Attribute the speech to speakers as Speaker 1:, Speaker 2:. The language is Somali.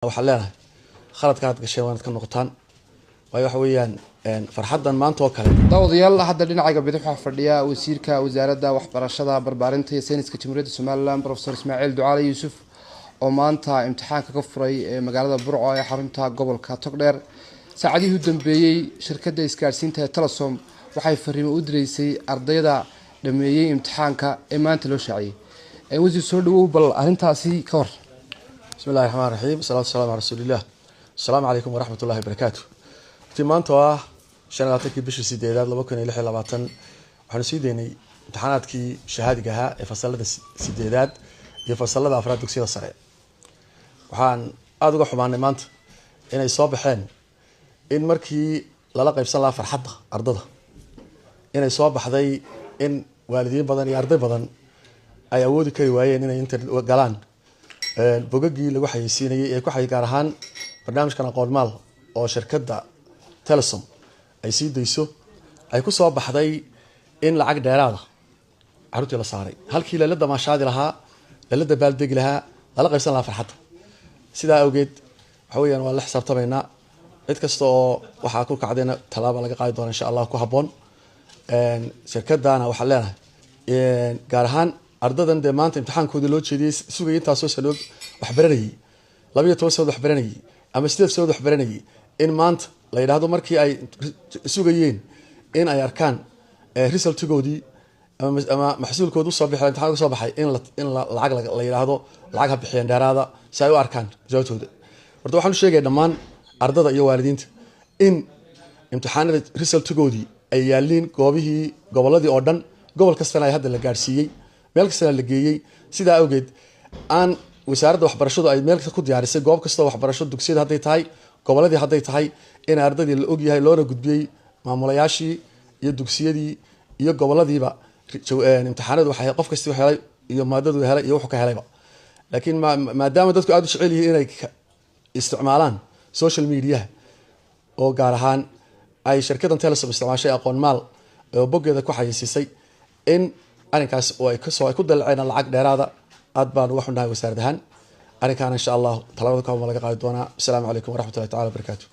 Speaker 1: Waxaan leenahay khaladka aad gasheen waa inaad ka noqotaan, waayo waxa weeyaan farxaddan maanta oo kale.
Speaker 2: Daawadayaal, hadda dhinacayga bidix waxaa fadhiya wasiirka wasaaradda waxbarashada, barbaarinta iyo sayniska Jamhuuriyadda Somalilan, Profesor Ismaaciil Ducaale Yuusuf, oo maanta imtixaanka ka furay ee magaalada Burco ee xarunta gobolka Togdheer. Saacadihii u dambeeyey shirkadda isgaadhsiinta ee Telesom waxay fariimo u direysay ardayda dhameeyey imtixaanka ee maanta loo shaaciyey. Wasiir, soo dhawow, bal arrintaasi ka hor.
Speaker 1: Bismi illahi raxmaan raxiim, salatu wasalamu ala rasuuliillah, asalaamu calaykum waraxmat ullahi wabarakaatu. Runtii maanta oo ah 25-kii bishii sideedaad 2026 waxaanu sii deynay imtixaanaadkii shahaadiga ahaa ee fasalada sideedaad iyo fasalada afraad dugsiyada sare. Waxaan aada uga xumaanay maanta inay soo baxeen in markii lala qaybsan lahaa farxadda ardada inay soo baxday in waalidiin badan iyo arday badan ay awoodi kari waayeen inay internet galaan bogagii lagu xayeysiinayay ee ku xay, gaar ahaan barnaamijkan Aqoon Maal oo shirkadda Telesom ay sii dayso, ay ku soo baxday in lacag dheeraada carruurtii la saaray halkii lala damaashaadi lahaa, lala dabaaldegi lahaa, lala qaybsan lahaa farxadda. Sidaa awgeed waxa weeyaan waan la xisaabtamaynaa cid kasta oo waxaa ku kacdayna, tallaaba laga qaadi doona insha Allah ku habboon. Shirkadana waxaan leenahay, gaar ahaan ardadan dee maanta imtixaankoodii loo jeediyey sugayay, intaasoo sanood waxbaranayay, 12 sanood waxbaranayay ama 8 sanood waxbaranayay, in maanta la yidhaahdo markii ay sugayeen in ay arkaan resultigoodii ama maxsuulkooda usoo bixi imtixaanka usoo baxay, in lacag la yidhaahdo lacag ha bixiyeen dheeraada si ay u arkaan jawaabtooda. Horta waxaan u sheegaya dhammaan ardada iyo waalidiinta in imtixaanada resultigoodii ay yaaliin goobihii gobolladii oo dhan, gobol kastana ay hadda la gaadhsiiyey, meel kastana la geeyey. Sidaa awgeed aan wasaaradda waxbarashadu ay meel ku diyaarisay goob kastoo waxbarasho, dugsiyada hadday tahay, gobolladii hadday tahay, in ardadii la ogyahay loona gudbiyey maamulayaashii iyo dugsiyadii iyo goboladiiba imtixaanadu waxay qof kasti helay iyo maadadu helay iyo wuxuu ka helayba. Laakiin maadaama dadku aada u jecel yihiin inay isticmaalaan social mediaha, oo gaar ahaan ay shirkaddan Telesom isticmaashay Aqoon Maal oo boggeeda ku xayeysiisay in arrinkaas oo ay kasoo ay ku dalaceen lacag dheeraada, aad baan uga xunnahay wasaarad ahaan. Arrinkaana insha Allah tallaabada ka laga qaadi doonaa. Asalaamu calaykum waraxmatullahi tacala wabarakaatu.